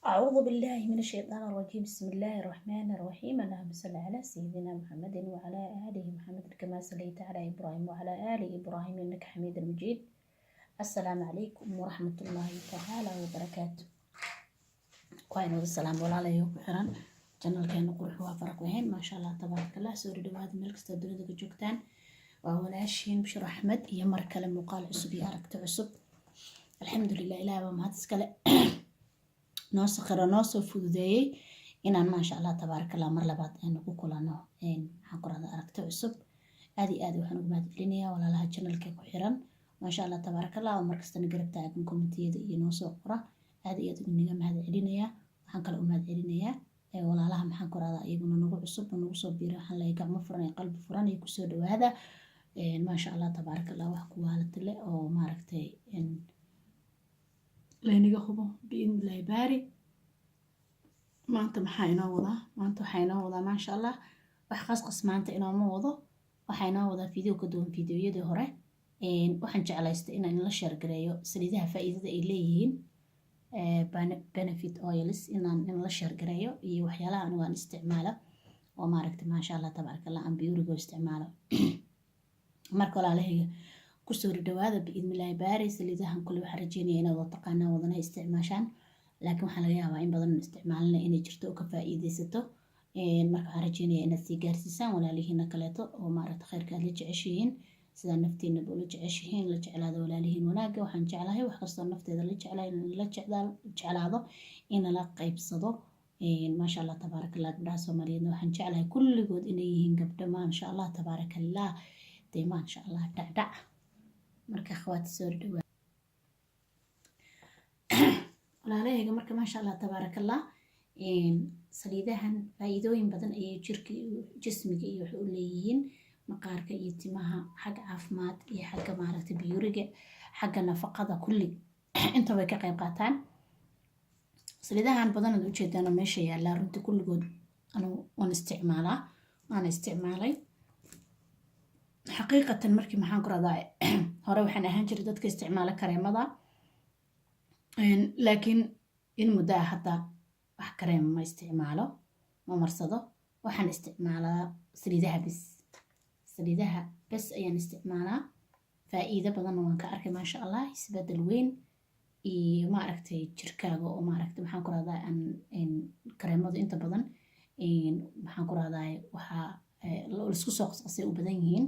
أعوذ بالله من الشيطان الرجيم. بسم الله الرحمن الرحيم. اللهم صل على سيدنا محمد وعلى آله محمد كما صليت على إبراهيم وعلى آل إبراهيم إنك حميد مجيد. السلام عليكم ورحمة الله تعالى وبركاته. Waa inooda salaam, walaalayo ku xiran channelkeena Qurux waa Faraq Weyn. Maasha Allah, tabaaraka Allah. Soo dhawaada meel kasta dunida ka joogtaan. Waa walaashiin Bishir Axmed iyo mar kale muuqaal cusub iyo aragti cusub. Alxamdulilah, Ilaah baa mahad iskale, noo sakhiro, noo soo fududeeyey inaan, maasha Allah, tabaaraka Allah, mar labaad aynu ku kulano, maxaan ku rahdaa, aragti cusub. Aad iyo aad waxaan ugu mahad celinayaa walaalaha channelka ku xiran, maasha Allah, tabaaraka Allah, oo markastana garab taagan, commentiyada iyo noo soo qora. Aad iyo aad inaga mahad celinayaa. Waxaan kale u mahad celinayaa walaalaha, maxaan ku rahdaa, iyaguna nagu cusub oo nagu soo biiray. Waxaan leeyahay gacmo furan iyo qalbi furan iyo kusoo dhawaada. Maasha Allah, tabaaraka Allah, wax kuwaalati leh oo maaragtay laynaga hubo, biidnillahi baari. Maanta maxaa inoo wadaa? Maanta waxaa inoo wadaa, maasha Allah, wax qasqas maanta inooma wado. Waxaa inoo wadaa video ka duwan videoyadii hore. Waxaan jeclaystay inaan la share gareeyo saliidaha faa'iidada ay leeyihiin, benefit oils, inaan in la share gareeyo iyo waxyaalaha anigu aan isticmaalo oo maaragtay, maasha Allah, tabaaraka Allah, aan beautyga isticmaalo. Marka walaalahayga, kusoo dhawaada, biidnillahi baari. Saliidahan kule waxaan rajeynaya inaad wada taqaanaan, wadana isticmaashaan, laakiin waxaa laga yaabaa in badan isticmaalina inay jirto oo ka faa'iideysato. Marka waxaan rajeynaya inaad sii gaarsiisaan walaalihiina kaleeto oo maaragta khayrka aad la jeceshihiin, sidaa naftiinaba ula jeceshihiin. La jeclaado walaalihiin wanaagga. Waxaan jeclahay wax kastoo nafteeda la jeclahay in la jeclaado, in lala qaybsado. Maasha Allah, tabaaraka Allah. Gabdhaha Soomaaliyeedna waxaan jeclahay kulligood inay yihiin gabdho, maasha Allah, tabaaraka Allah, dee maasha Allah, dhacdhac. Marka akhwaati, soo dhawaa walaalahayga. Marka, maasha Allah, tabaaraka Allah, saliidahan faa'iidooyin badan ayay jirka, jismiga iyo waxay u leeyihiin maqaarka iyo timaha, xagga caafimaad iyo xagga maaragtay beautyga, xagga nafaqada, kulli inta way ka qayb qaataan. Saliidahan badan aad ujeedaan oo meesha yaallaa, runtii kulligood anigu waan isticmaalaa, waana isticmaalay xaqiiqatan. Markii, maxaan ku rahdaa, hore waxaan ahaan jiray dadka isticmaala kareemada, laakiin in muddo ah hadda wax kareema ma isticmaalo, ma marsado. Waxaan isticmaalaa saliidaha bes, saliidaha bes ayaan isticmaalaa. Faa'iido badanna waan ka arkay, maasha Allah, isbedel weyn iyo maaragtay jirkaaga oo maaragtay, maxaan ku rahdaa, aan kareemadu inta badan, maxaan ku rahdaa, waxaa laisku soo qasqasay u badan yihiin.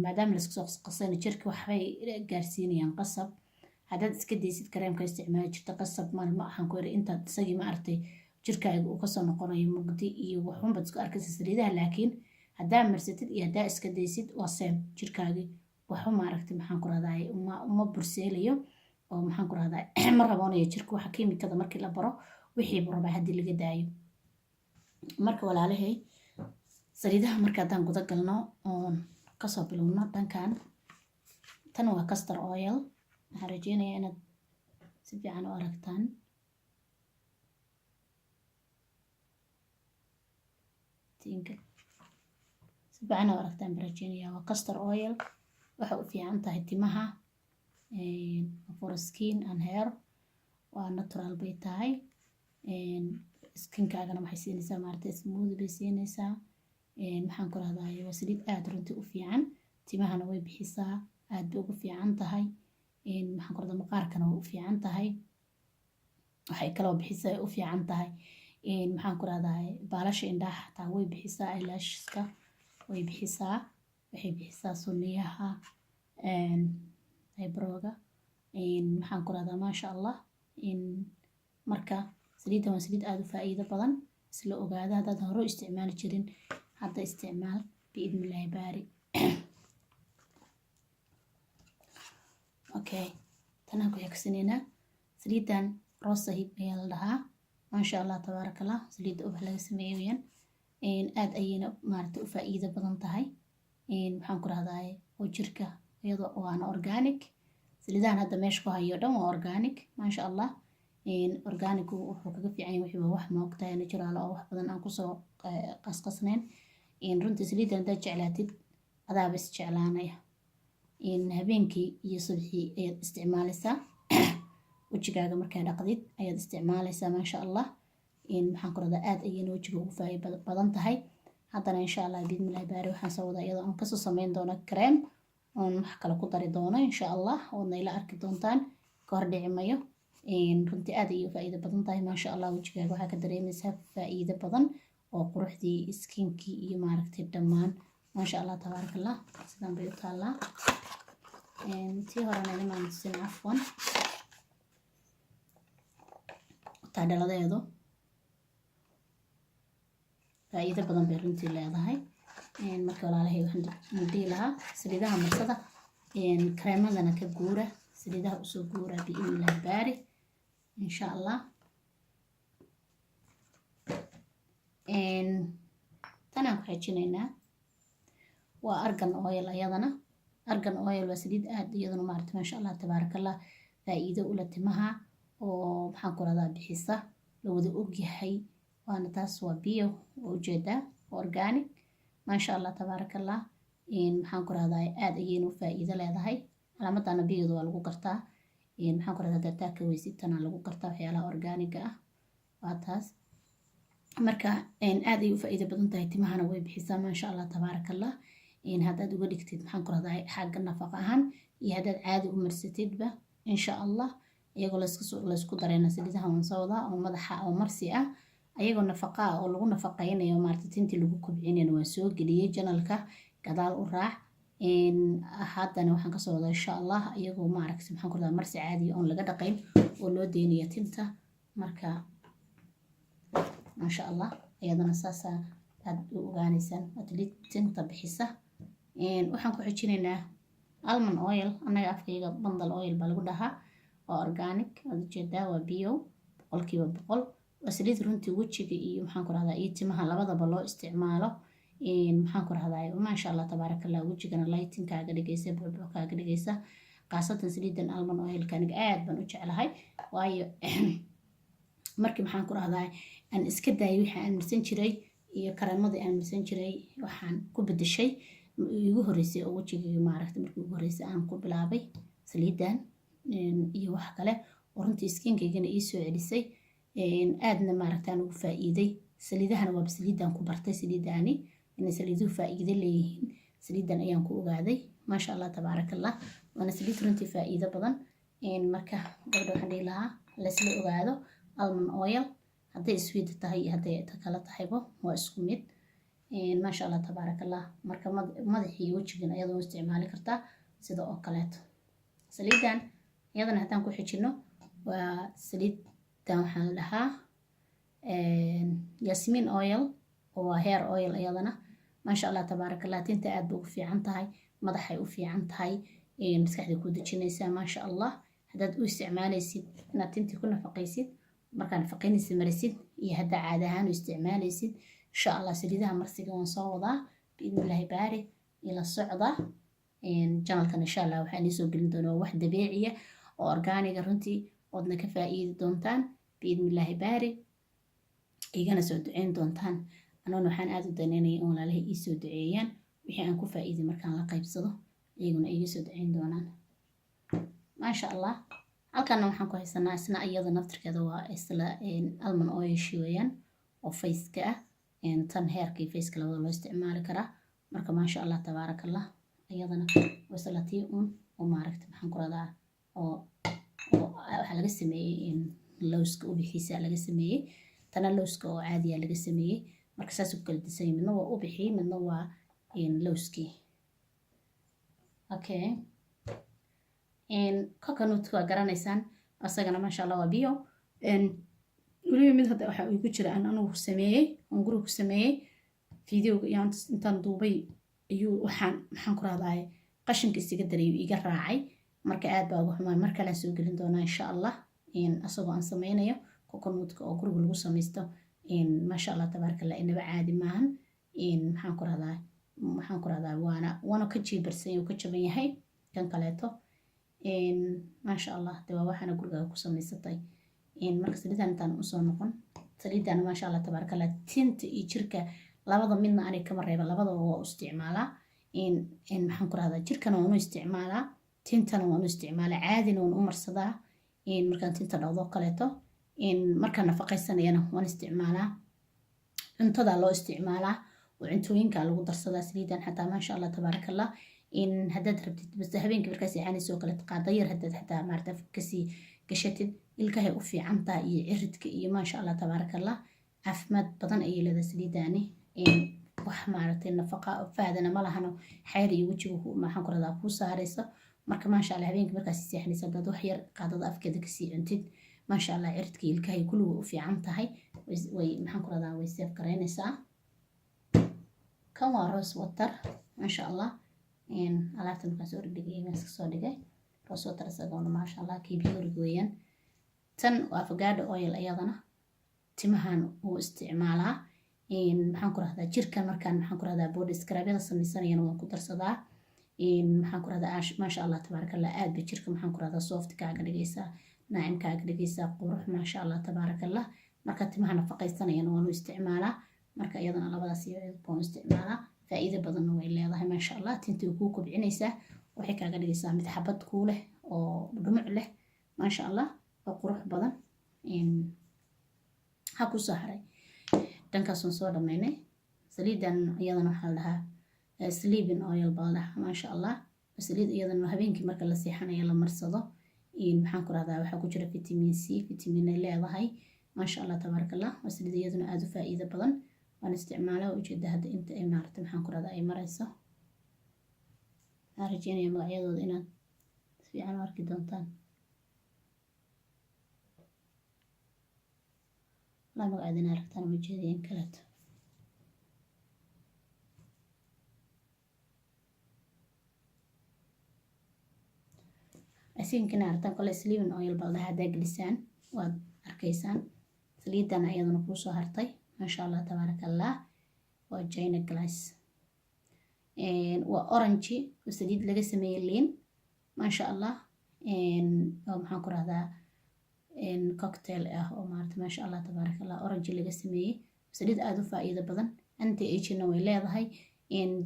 Maadaama laisku soo qasqasayna, jirka waxbay gaarsiinayaan qasab. Haddaad iska daysid kareemka isticmaali jirta, qasab maalmo waxaan ku iri intaad isagii maaragtay jirkaaga uu kasoo noqonayo mugdi iyo waxunbaad isku arkaysa. Saliidaha laakiin haddaa marsatid iyo haddaa iska daysid waa same, jirkaagii waxu maaragtay, maxaan ku rahdaa, uma burseelayo oo, maxaan ku rahdaa, ma raboonayo jirka waxa kiimikada. Markii la baro wixii buu rabaa haddii laga daayo. Marka walaalahay, saliidaha marka haddaan guda galno oon kasoo bilowno dhankan, tan waa castor oil. Waxaan rajeynayaa inaad si fiican u aragtaan. Tinka si fiican u aragtaan baan rajeynayaa. Waa castor oil. Waxay u fiican tahay timaha, for skin and hair, waa natural bay tahay. Skinkaagana waxay siinaysaa maaragtay smooth bay siinaysaa. Maxaan ku rahdaa, waa saliid aada runtii u fiican. Timahana way bixisaa, aad bay ugu fiican tahay. Maxaan ku rahdaa, maqaarkana way u fiican tahay. Waxay kaloo bixisaa, u fiican tahay, maxaan ku rahdaa, baalasha indhaha xataa way bixisaa, eyelasheska way bixisaa, waxay bixisaa sunniyaha, eyebrowga, maxaan ku rahdaa, maasha Allah. Marka saliiddan waa saliid aada u faa'iido badan. Isla ogaada, haddaad hore u isticmaali jirin, hadda isticmaal, biidnillaahi baari. Okay, tanaan ku xigsanaynaa. Saliiddan rosahib ayaa la dhahaa. Maasha Allah, tabaaraka Allah, saliidda ubax laga sameeyey weyaan. Aad ayayna maaragtay u faa'iido badan tahay, maxaan ku rahdaa, oo jirka, iyadoo waana organic. Saliidahan hadda meesha ku hayo dhan waa organic, maasha Allah. Organic wuxuu kaga fiican yahay wixii waa wax moogtahay natural oo wax badan aan kusoo qasqasnayn. Runtii saliiddan haddaad jeclaatid, adaaba is jeclaanaya. Habeenkii iyo subaxii ayaad isticmaalaysaa. Wejigaaga markaa dhaqdid ayaad isticmaalaysaa, maasha Allah. Maxaan ku rahdaa, aad ayayna wejiga ugu faa'iido badan tahay. Haddana, insha Allah, biidnillahi baari, waxaan soo wadaa iyadoo aan kasoo sameyn doono kareem oon wax kale ku dari doono, insha Allah, oodna ila arki doontaan. Ka hor dhici mayo. Runtii aad ayay u faa'iido badan tahay, maasha Allah. Wejigaaga waxaa ka dareemaysaa faa'iido badan oo quruxdii skinkii iyo maaragtay dhammaan, maasha Allah, tabaaraka Allah. Sidan bay u taallaa. Tii horena imaan tusin, cafwan. Taa dhaladeedu faa'iido badan bay runtii leedahay. Marka walaalahay, waxaan dhihi lahaa saliidaha marsada, kareemadana ka guura, saliidaha usoo guura, biidnillahi baari, insha Allah. Tanaan ku xejinaynaa waa argan oil. Ayadana argan oil waa saliid aad iyaduna maarata, maasha Allah, tabaarakallah, faa'iido ula timaha oo, maxaan ku rahdaa, bixisa, la wada ogyahay. Waana taas, waa biyo, waa ujeedaa, organic, maasha Allah, tabaarakallah. Maxaan ku rahdaa, aad ayayna u faa'iido leedahay. Calaamadana biyadu waa lagu gartaa. Maxaan ku rahdaa, haddaad ka weysid, tanaa lagu gartaa waxyaalaha organiga ah, waa taas. Marka aad ay u faa'iido badan tahay, timahana way bixisaa, maasha Allah, tabaarakallah. Haddaad uga dhigtid, maxaan ku rahdaa, xagga nafaqa ahaan iyo haddaad caadi u marsatidba, insha Allah, iyagoo laysku darayna saliidaha waan soo wadaa oo madaxa oo marsi ah, ayagoo nafaqa ah oo lagu nafaqaynayo, maarata, tintii lagu kobcinayna waan soo geliyey channelka, gadaal u raac. Haddana waxaan kasoo wadaa, insha Allah, iyagoo maaragta, maxaan ku rahdaa, marsi caadiya oon laga dhaqayn oo loo deynayo tinta. Marka maasha Allah, iyadana saasaa aad u ogaanaysaan, waa tinta bixisa. Waxaan ku xijinaynaa almond oil. Annaga afkayga bandal oil baa lagu dhahaa. Waa organic, waad ujeedaa, waa bio 100%. Waa saliid runtii wejiga iyo, maxaan ku rahdaa, iyo timaha labadaba loo isticmaalo. Maxaan ku rahdaa, maasha Allah, tabaaraka Allah, wejigana lightening kaaga dhigaysa, bucbuc kaaga dhigaysa. Khaasatan saliidan almond oilka aniga aad baan u jeclahay, waayo markii, maxaan ku rahdaa, aan iska daayay wixii aan marsan jiray iyo kareemadii aan marsan jiray, waxaan ku bedeshay igu horreysay oo wejigayga, maaragtay, markii ugu horreysay aan ku bilaabay saliidan iyo wax kale oo runtii skinkaygana ii soo celisay, aadna maaragta aan ugu faa'iiday. Saliidahana waaba saliidan ku bartay, saliidani inay saliiduhu faa'iido leeyihiin saliidan ayaan ku ogaaday, maasha Allah, tabaaraka Allah. Waana saliid runtii faa'iido badan. Marka gabadha waxaan dhihi lahaa laysla ogaado almond oil, hadday sweet tahay iyo hadday ta kala tahaybo waa isku mid, maasha Allah, tabaaraka Allah. Marka madaxii iyo wejigan ayadoo isticmaali kartaa sida oo kaleeto. Saliidan iyadana haddaan ku xijino, waa saliidan waxaan la dhahaa yasmin oil oo waa hair oil. Iyadana maasha Allah, tabaaraka Allah, tinta aad bay ugu fiican tahay, madaxay u fiican tahay, maskaxday ku dejinaysaa, maasha Allah. Haddaad u isticmaalaysid inaad tintii ku nafaqaysid, markaa nafaqaynaysid marisid, iyo haddaa caadi ahaan u isticmaalaysid, insha Allah, saliidaha marsiga waan soo wadaa, biidnillaahi baari. Ila socda channelkan, insha Allah. Waxaan iisoo gelin doonaa wax dabiiciya oo organiga runtii oodna ka faa'iidi doontaan, biidnillaahi baari, igana soo duceyn doontaan. Anuguna waxaan aada u daneynaya in walaalahay ii soo duceeyaan wixii aan ku faa'iiday markaan la qaybsado, iyaguna iga soo duceyn doonaan, maasha Allah. Halkaana waxaan ku haysanaa isna iyada naftirkeeda waa isla almond oilshi weeyaan oo faceka ah. Tan hairka iyo faceka labada loo isticmaali karaa. Marka maasha Allah, tabaaraka Allah, iyadana waa isla tii un oo maaragta, maxaan ku rahdaa, oo waxaa laga sameeyey lowska ubixiisa laga sameeyey, tana lowska oo caadiya laga sameeyey. Marka saas u kala disan, midna waa ubixii, midna waa lowskii. Okay, coconut waa garanaysaan asagana, maasha Allah, waa bio. Weliba mid hadda waxaa igu jira aan anugu sameeyey, aan guriga ku sameeyey. Videoga iyo intaan duubay ayuu waxaan, maxaan ku rahdaay, qashinka isaga daray, iga raacay. Marka aad baa uga xumaay. Mar kalean soo gelin doonaa, insha Allah, asagoo aan sameynayo coconutka oo guriga lagu samaysto. Maasha Allah, tabaaraka Allah, inaba caadi maahan. Maxaan ku rahdaa, waana ka jiibarsan yahay, ka jaban yahay kan kaleeto, maasha Allah. De waa waxaana gurigaaga ku samaysatay. Marka saliidan intaan usoo noqon, saliidan maasha Allah, tabaaraka Allah, tinta iyo jirka labada midna aniga kama reeba, labadaba waa u isticmaalaa. Maxaan ku rahdaa, jirkana waan u isticmaalaa, tintana waan u isticmaalaa, caadina waan u marsadaa. Markaan tinta dhaqdo kaleeto, markaan nafaqaysanayana waan isticmaalaa. Cuntada loo isticmaalaa oo cuntooyinka lagu darsadaa saliidan xataa, maasha Allah, tabaaraka Allah. In haddaad rabtid bas habeenkii markaa seexanayso oo kaleeto, qaada yar haddaad xataa maarata afka kasii gashatid, ilkahay u fiican tahay iyo ciridka iyo, maasha Allah, tabaaraka Allah, caafimaad badan ayay leedahay saliidani. Wax maaragtay nafaqa faadana ma lahano, xayr iyo wejiga, maxaan ku rahdaa, kuu saarayso. Marka maasha Allah, habeenkii markaa sii seexanaysa haddaad wax yar qaadada afkeeda kasii cuntid, maasha Allah, ciridka iyo ilkahay kulli way u fiican tahay. Way, maxaan ku rahdaa, way seef garaynaysaa. Kan waa rose water, maasha Allah. Alaabta markaan soo dhigay waan iska soo dhigay rose water isagoona, maasha Allah, kii biyurig weeyaan. Tan waa avocado oil, iyadana timahan uu isticmaalaa, maxaan ku rahdaa, jirkan markaan, maxaan ku rahdaa, body scrubyada samaysanayana waan ku darsadaa, maxaan ku rahdaa. Maasha Allah, tabaaraka Allah, aad bay jirka, maxaan ku rahdaa, soft kaaga dhigaysaa, naacim kaaga dhigaysaa, qurux, maasha Allah, tabaaraka Allah. Marka timaha nafaqaysanayana waan u isticmaalaa. Marka iyadana labadaas baan u isticmaalaa, faa'iido badanna way leedahay, maasha Allah. Tinta way kuu kobcinaysaa, waxay kaaga dhigaysaa mid xabad kuu leh oo dhumuc leh, maasha Allah, oo qurux badan. Ha ku soo haray dhankaasaan soo dhameynay. Saliidan iyadana waxaa la dhahaa sleeping oil baa la dhahaa, maasha Allah. Saliid iyadana habeenkii marka la seexanayo la marsado, maxaan ku rahdaa, waxaa ku jira vitamin C, vitamin ay leedahay, maasha Allah, tabaaraka Allah. Waa saliid iyaduna aada u faa'iido badan, waan isticmaalaa. Ujeeda hadda inta ay maarata, maxaan ku rahdaa, ay marayso. Waxaan rajeynaya magacyadooda inaad si fiican u arki doontaan. Walaa magaceeda inaad aragtaan uma jeediya in kaleeto. Asinkina aragtaan kole, sleeping oil baa la dhahaa. Haddaa gelisaan waad arkaysaan. Saliidan iyaduna kuusoo hartay, maasha Allah, tabaaraka Allah, waa China glass, waa orange oo saliid laga sameeyey liin, maasha Allah, oo maxaan ku rahdaa, cocktail ah oo maarata, maasha Allah, tabaaraka Allah, orange laga sameeyey. Saliid aada u faa'iido badan, anti agena way leedahay,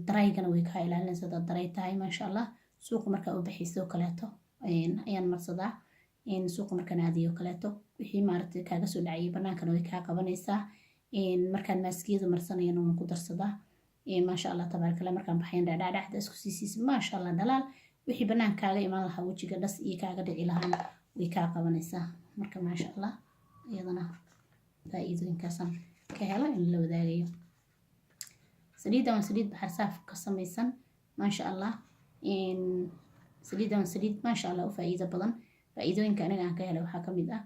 drygana way kaa ilaalinaysa hadaad dry tahay, maasha Allah. Suuqa markaa u baxayso kaleeto ayaan marsadaa, suuqa markaan aadayo kaleeto, wixii maaragtay kaaga soo dhacayay banaankana way kaa qabanaysaa. Markaan maaskiyada marsanayana waan ku darsadaa, maasha Allah, tabaaraka Allah. Markaan baxayan dhacdhacda isku siisiisa, maasha Allah, dhalaal wixii banaan kaaga imaan lahaa, wejiga dhas iyo kaaga dhici lahaana way kaa qabanaysaa. Marka maasha Allah, iyadana faa'iidooyinkaasaan ka helo in la wadaagayo. Saliiddan waa saliid baxar saaf ka samaysan, maasha Allah. Saliiddan waa saliid, maasha Allah, u faa'iido badan. Faa'iidooyinka aniga aan ka helay waxaa kamid ah,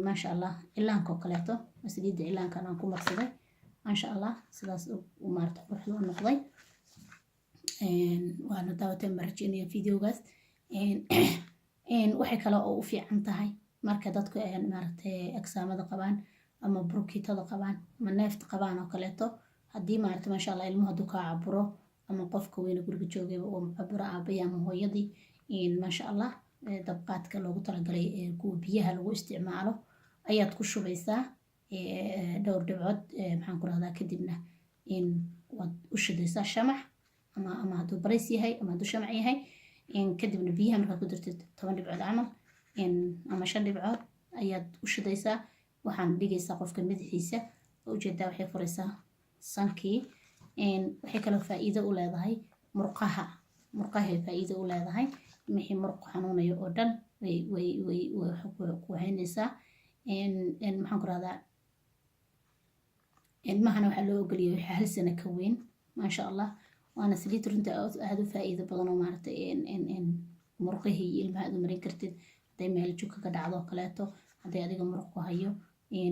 maasha Allah, cilaanka oo kaleeto. Waa saliidda cilaankan aan ku marsaday, maasha Allah, sidaas u maarata quruxda u noqday. Waana daawateen baan rajeynaya videogaas. Waxay kale oo u fiican tahay marka dadku ay maaragtay eksamada qabaan ama brukitada qabaan ama neefta qabaan oo kaleeto. Haddii maaragtay, maasha Allah, ilmuhu hadduu kaa caburo ama qofka weyne guriga joogayba uu caburo, aabahii ama hooyadii, maasha Allah, dabqaadka loogu talagalay kuwa biyaha lagu isticmaalo ayaad ku shubaysaa dhowr dhibcood, maxaan ku rahdaa, kadibna waad u shidaysaa shamac ama hadduu barays yahay ama hadduu shamac yahay. Kadibna biyaha markaad ku dartid 10 dhibcood camal ama 5 dhibcood ayaad u shidaysaa. Waxaan dhigaysaa qofka madaxiisa. Ujeedaa, waxay furaysaa sankii. Waxay kaloo faa'iido u leedahay murqaha, murqahay faa'iido u leedahay. Wixii muruq xanuunayo oo dhan way ku haynaysaa, maxaan ku rahdaa. Ilmahana waxaa loo ogoliyay wixii 1 sano ka weyn, maasha Allah. Waana saliid runta aada u faa'iido badan oo maaragtay murqihii iyo ilmaha aad u marin kartid, hadday meel juka ka dhacdo oo kaleeto, hadday adiga muruq ku hayo,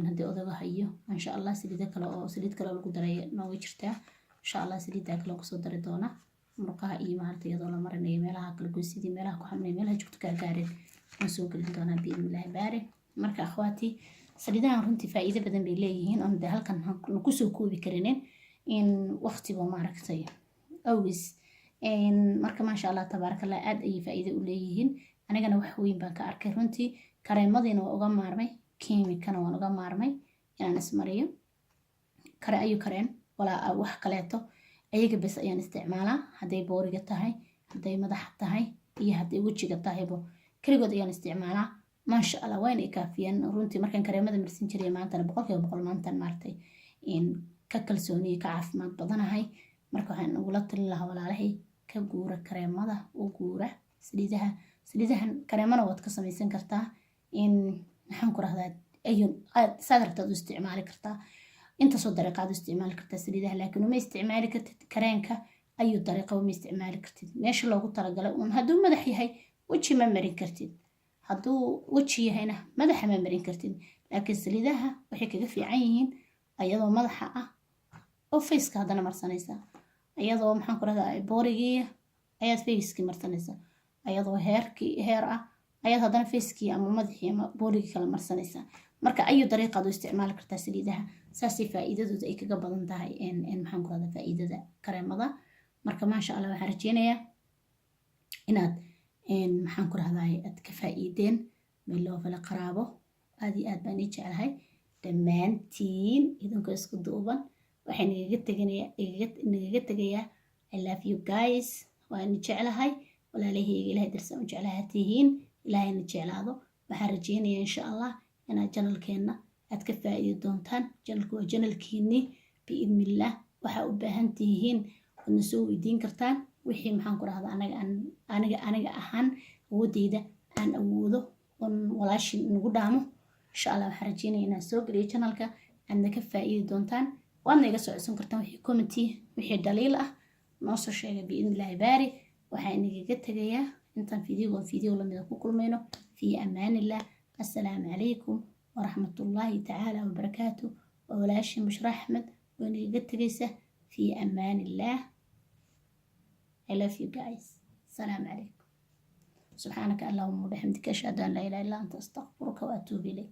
haddii odaga hayo, maasha Allah. Saliido kale oo saliid kale oo lagu daray nooga jirtaa, insha Allah. Saliiddaa kale kusoo dari doona murqaha iyo maaragtay iyadoo la marinayo meelaha kala goysidii, meelaha ku xanuunaya, meelaha jugta kaa gaareen, waan soo gelin doonaa biidnillahi baari. Marka akhwaati, saliidahan runtii faa'iido badan bay leeyihiin oon dee halkan kusoo koobi karinin in waqtiga maaragtay awgis. Marka maasha Allah, tabaaraka Allah, aad ayay faa'iido u leeyihiin. Anigana wax weyn baan ka arkay runtii. Kareemadiina waa uga maarmay, kiimikana waan uga maarmay inaan ismariyo kare ayu kareen walaa wax kaleeto. Ayaga bes ayaan isticmaalaa, hadday booriga tahay, hadday madaxa tahay iyo hadday wejiga tahaybo, keligood ayaan isticmaalaa. Maasha Allah, wayna i kaafiyeen runtii. Markaan kareemada marsan jiray maantana, 100% maantan maaragtay ka kalsooniya, ka caafimaad badanahay. Marka waxaan ugula talin lahaa walaalahay: ka guura kareemada, u guura saliidaha. Saliidahan kareemana waad ka samaysan kartaa in, maxaan ku rahdaa, ayun saad rabtaad u isticmaali kartaa, intaasoo dariiqaad u isticmaali kartaa saliidaha, laakiin uma isticmaali kartid kareenka ayuu dariiqa, uma isticmaali kartid. Meesha loogu talagalay uun. Hadduu madax yahay, weji ma marin kartid. Hadduu weji yahayna, madaxa ma marin kartid. Laakiin saliidaha waxay kaga fiican yihiin, ayadoo madaxa ah oo faceka haddana marsanaysaa, ayadoo, maxaan ku rahdaa, bodygii ayaad facekii marsanaysaa, ayadoo hairkii hair ah ayaad haddana facekii ama madaxii ama bodygii kala marsanaysaa. Marka ayu dariiqaad u isticmaali kartaa saliidaha. Saasay faa'iidadooda ay kaga badan tahay, maxaan ku rahdaa, faa'iidada kareemada. Marka maasha Allah, waxaan rajeynayaa inaad, maxaan ku rahdaa, aad ka faa'iideen. Meel loo fala qaraabo, aad iyo aad baan ii jeclahay dhammaantiin idinkoo isku duuban. Waxaan nagaga tegayaa, I love you guys, waan jeclahay walaalahayga. Ilahay darsan u jeclaha tihiin, Ilaahayna jeclaado. Waxaan rajeynayaa, insha Allah, inaad channelkeenna aad ka faa'iidi doontaan. Channelku waa channelkiinii, biidnillaah. Waxaa u baahan tihiin waadna soo weydiin kartaan. Wixii, maxaan ku rahdaa, anaga aniga ahaan awoodeyda aan awoodo oon walaashin nagu dhaamo, insha Allah, waxaan rajeynaya inaan soo geliyo channelka, aadna ka faa'iidi doontaan. Waadna iga soo codsan kartaan wixii comment, wixii dhaliil ah noo soo sheegay, biidnillaahi baari. Waxaa inagaga tegayaa intaan videogan video lamida ku kulmayno, fii amaanillah. Assalaamu calaykum waraxmatullaahi tacaala wabarakaatu. Waa walaashin Bushra Axmed oo inagaga tegaysa fii amaanillah. I love you guys. السلام عليكم. سبحانك اللهم وبحمدك، أشهد أن لا إله إلا أنت، أستغفرك وأتوب إليك.